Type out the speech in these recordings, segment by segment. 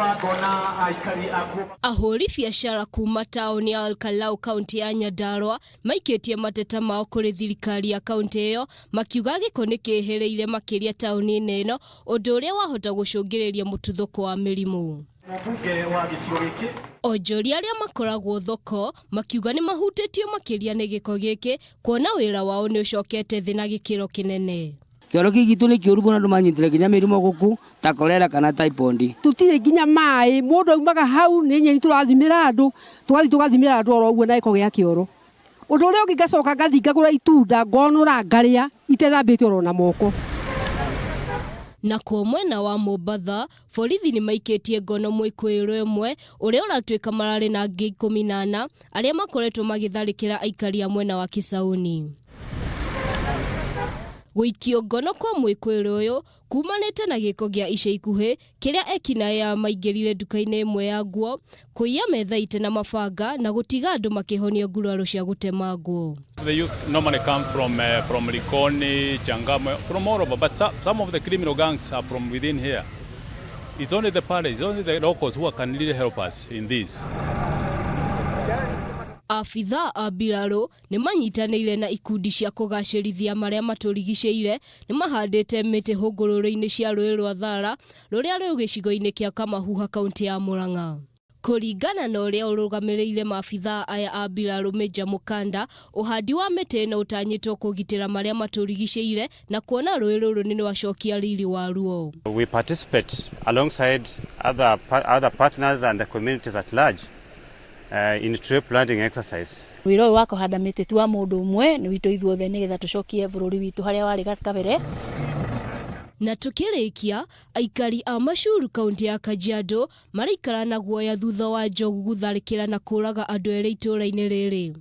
Ngona aikari a kuma Ahũri biacara kuma taũni ya Olkalau, kaunti ya Nyandarua, maikĩtie mateta mao kũrĩ thirikari ya kaunti ĩyo, makiuga gĩko nĩ kĩhĩrĩire makĩria taũni-inĩ ĩno, ũndũ ũrĩa wahota gũcũngĩrĩria mũtuthũko wa mĩrimũ. Mũmbunge wa gĩcigo gĩkĩ. Onjoria arĩa makoragwo thoko makiuga nĩ mahutĩtio makĩria nĩ gĩko gĩkĩ, kuona wĩra wao nĩ ũcokete thĩ na gĩkĩro kĩnene. Kĩoro kĩu gitũ nĩ kĩũru mũno, andũ manyitire nginya mĩrimũ gũkũ ta korera kana typhoid. Tũtirĩ nginya maĩ, mũndũ aumaga hau nĩ nyeni tũrathimĩra andũ, tũgathiĩ tũgathimĩra andũ oro ũguo na gĩko gĩa kĩoro. Ũndũ ũrĩa ũngĩ, ngacoka ngathiĩ ngagũra itunda, ngonũra, ngarĩa itethambĩte oro na moko. Nakuo mwena wa Mombatha, borithi nĩ maikĩtie ngono mwĩkũĩrwo ĩmwe ũrĩa ũratuĩka mararĩ na angĩ 14 arĩa makoretwo magĩtharĩkĩra aikari a mwena wa Kisauni. Gũikio ngono kwa mwĩkũĩrwo ũyũ kumanĩte na gĩko gĩa ica ikuhĩ kĩrĩa ekinaĩ aya maingĩrire nduka-inĩ ĩmwe ya nguo, kũiya metha, itĩ na mabanga, na gũtiga andũ makĩhonio nguraro cia gũtemangwo. The youth normally come from Likoni, Changamwe, from all over, but some of the criminal gangs are from within here. It's only the parents, it's only the locals who can really help us in this. Abithaa a mbirarũ nĩ manyitanĩire na ikundi cia kũgacĩrithia marĩa matũrigicĩire, nĩ mahandĩte mĩtĩ hũngũrũrũ-inĩ cia rũĩ rwa Thara rũrĩa rwĩ gĩcigo-inĩ kĩa Kamahuha, kaunti ya Murang'a. Kũringana na ũrĩa ũrũgamĩrĩire maabithaa aya a mbirarũ, Major Mũkanda, ũhandi wa mĩtĩ ĩno ũtanyĩtwo kũgitĩra marĩa matũrigicĩire na kuona rũĩ rũrũ nĩ rwacokia riri waruo. We participate alongside other partners and the communities at large in tree planting exercise. Wĩra ũyũ wa kũhanda mĩtĩ ti wa mũndũ ũmwe, nĩ witũ ithuothe, nĩgetha tũcokie bũrũri witũ harĩa warĩ kabere. Na tukĩrĩkia, aikari a Mashuru, kaunti ya Kajiado, maraikara na guoya thutha wa njogu gũtharĩkĩra na kũraga andũ erĩ itũũra-inĩ rĩrĩ.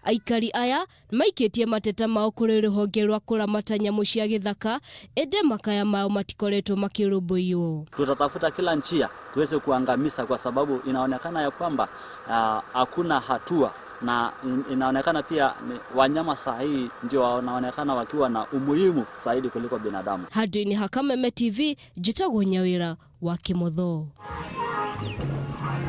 Aikari aya maikĩtie mateta mao kũrĩ rũhonge rwa kũramata nyamũ cia gĩthaka, ĩndĩ makaya mao matikoretwo makĩrũmbũiyo. Tutatafuta kila njia tuweze kuangamiza, kwa sababu inaonekana ya kwamba hakuna hatua na inaonekana pia ni wanyama sahihi ndio wanaonekana wakiwa na umuhimu zaidi kuliko binadamu. Handũ-inĩ ha Kameme TV, njĩtagwo Nyawĩra wa Kĩmotho.